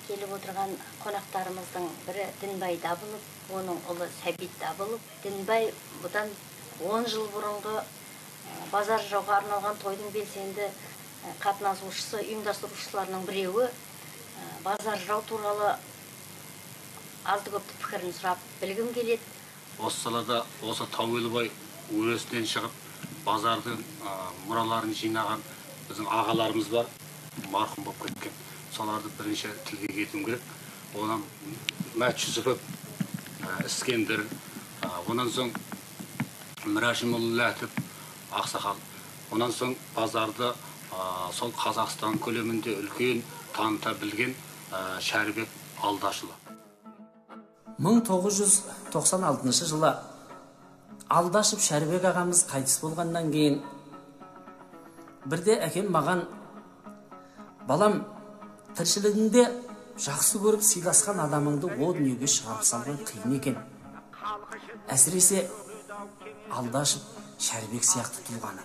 Келіп отырған қонақтарымыздың бірі Дінбай Дабылов, оның ұлы Сәбит Дабылов. Дінбай бұдан 10 жыл бұрынғы базар жырауға арналған тойдың белсенді қатынасушысы, ұйымдастырушыларының біреуі. Базар жырау туралы азды көпті пікірін сұрап білгім келеді. Осы салада осы Тауелбай өресінен шығып, базардың мұраларын жинаған біздің ағаларымыз бар, марқұм болып кеткен. Соларды бірінші тілге кетуім керек. Онан Мәт Жүсіпов, Іскендір, онан соң Мірәшімұлы Ләтіп, ақсақал. Онан соң базарды сол Қазақстан көлемінде үлкен таныта білген Шәрібек Алдашұлы. 1996 жылы Алдашев Шәрібек ағамыз қайтыс болғаннан кейін бірде әкем маған: балам, тіршілігіңде жақсы көріп сыйласқан адамыңды о дүниеге шығарып салған қиын екен. Әсіресе Алдашев Шәрібек сияқты тұлғаны.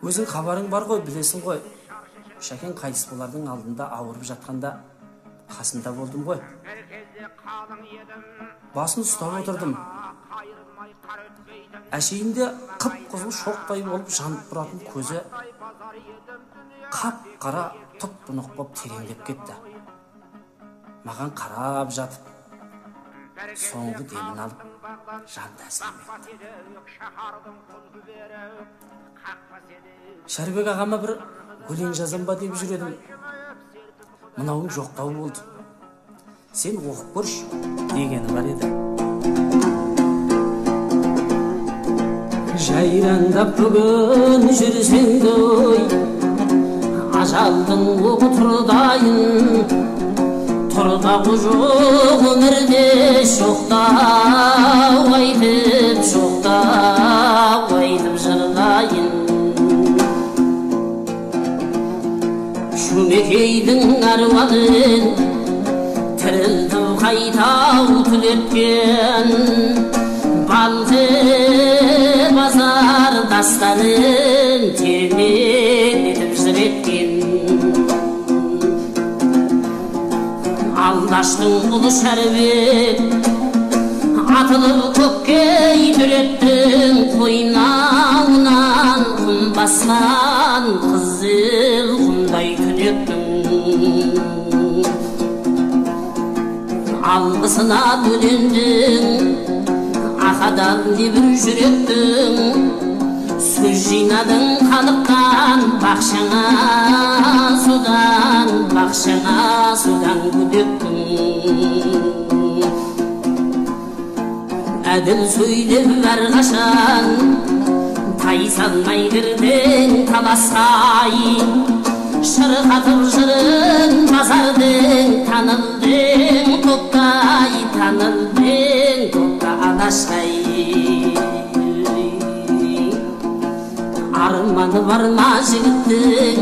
Өзің хабарың бар ғой, білесің ғой. Шәкен қайтыс болардың алдында ауырып жатқанда қасында болдым ғой. Басын ұстап отырдым. Әшейінде қып-қызыл шоқтай болып жанып тұратын көзі қап-қара тұп-тұнық болып тереңдеп кетті. Маған қарап жатып, соңғы демін алып, жан тәсілім етті. Шәрібек ағама бір өлең жазам ба деп жүр едім. Мынауың жоқтау болды. Сен оқып көрші дегені бар еді. Жайраңдап бүгін жүрсең де ой, ажалдың оғы тұрдайын, тұрдағы жоқ өмірде жоқтау айтып, жоқтау айтып жырлайын. Шөмекейдің әруағын тірілтіп қайта түлеткен, Балқы базар дастанын тербетіп жыр еткен. Алдаштың ұлы Шәрібек атылып көкке түлеттің, қойнауынан құм басқан қызыл құмдай түнектің. Алғысына бөлендің ақадан небір жүректің, сөз жинадың халықтан, бақшаңа судан, бақшаңа судан күдектің. Әділ сөйлеп әрқашан тайсалмай кірдің таласқай, шырқатып жырын базардың, танылдың топтай, танылдың топта алаштай. Арманы бар ма жігіттің,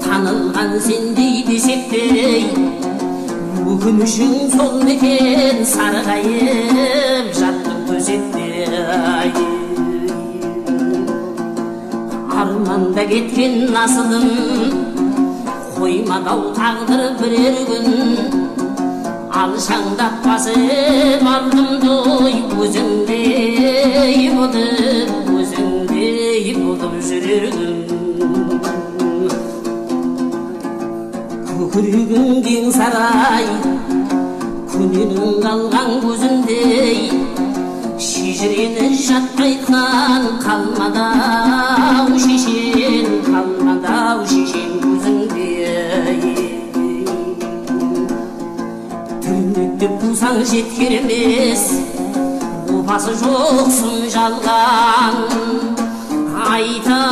танылған сендей десектей, өкінішің сол мекен, сарғайып жаттың төсекте. Арманда кеткен асылым, қоймады-ау тағдыр бірер күн, алшаңдап басып алдымды ой, өзіңдей болып, өзіңдей болып жүрер күн. Көкірегің кең сарай, көненің қалған көзіндей, шежірені жатқа айтқан қалмады-ау шешен, қалмады-ау шешен көзіңдей. Тілмектеп қусаң жеткер емес, опасы жоқ сұм жалған, айта